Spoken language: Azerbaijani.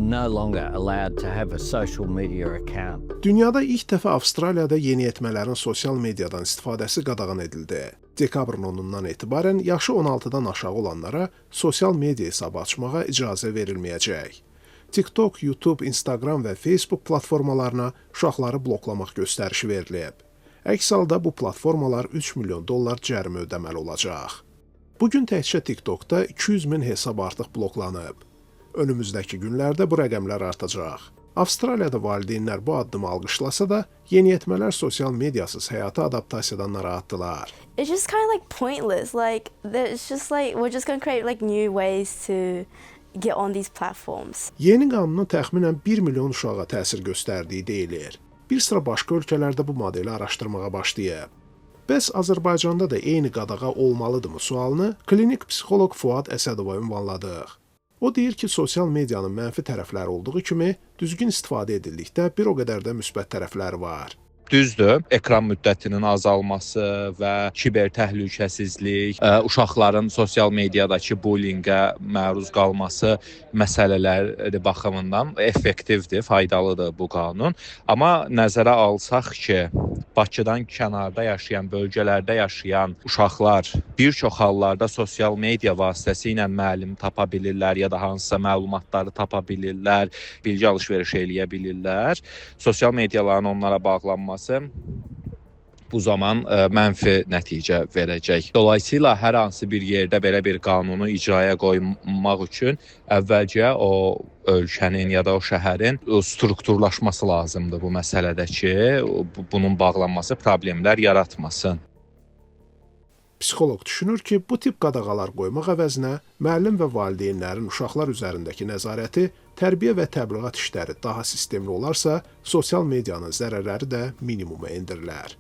no longer allowed to have a social media account. Dünyada ilk dəfə Avstraliyada yeniyetmələrin sosial mediadan istifadəsi qadağan edildi. Dekabrın 10-undan etibarən yaşı 16-dan aşağı olanlara sosial media hesabı açmağa icazə verilməyəcək. TikTok, YouTube, Instagram və Facebook platformalarına uşaqları bloklamaq göstərişi verilib. Əks halda bu platformalar 3 milyon dollar cərimə ödəməli olacaq. Bu gün təkcə TikTokda 200 min hesab artıq bloklanıb. Önümüzdəki günlərdə bu rəqəmlər artacaq. Avstraliyada valideynlər bu addımı alqışlasa da, yeniyetmələr sosial mediasız həyata adaptasiyadan narahatdırlar. It's just kind of like pointless. Like it's just like we're just gonna create like new ways to get on these platforms. Yeni qanunun təxminən 1 milyon uşağa təsir göstərdiyi deyilir. Bir sıra başqa ölkələrdə bu modeli araşdırmağa başlayıb. Bəs Azərbaycanda da eyni qadağa olmalıdırmı sualını klinik psixoloq Fuad Əsədova ünvanladıq. O deyir ki, sosial medianın mənfi tərəfləri olduğu kimi, düzgün istifadə edildikdə bir o qədər də müsbət tərəfləri var. Düzdür, ekran müddətinin azalması və kiber təhlükəsizlik, uşaqların sosial mediadakı bullyinqə məruz qalması məsələləri baxımından effektivdir, faydalıdır bu qanun. Amma nəzərə alsaq ki, Bakıdan kənarda yaşayan, bölgələrdə yaşayan uşaqlar bir çox hallarda sosial media vasitəsilə müəllim tapa bilirlər ya da hansısa məlumatları tapa bilirlər, bilgi alış-verişi eləyə bilirlər. Sosial mediaların onlara bağlanması bu zaman mənfi nəticə verəcək. Dolayısıyla hər hansı bir yerdə belə bir qanunu icraya qoymaq üçün əvvəlcə o ölkənin ya da o şəhərin o strukturlaşması lazımdır bu məsələdə ki, bunun bağlanması problemlər yaratmasın. Psixoloq düşünür ki, bu tip qadağalar qoymaq əvəzinə müəllim və valideynlərin uşaqlar üzərindəki nəzarəti, tərbiyə və təbliğat işləri daha sistemli olarsa, sosial medianın zərərləri də minimuma endirilər.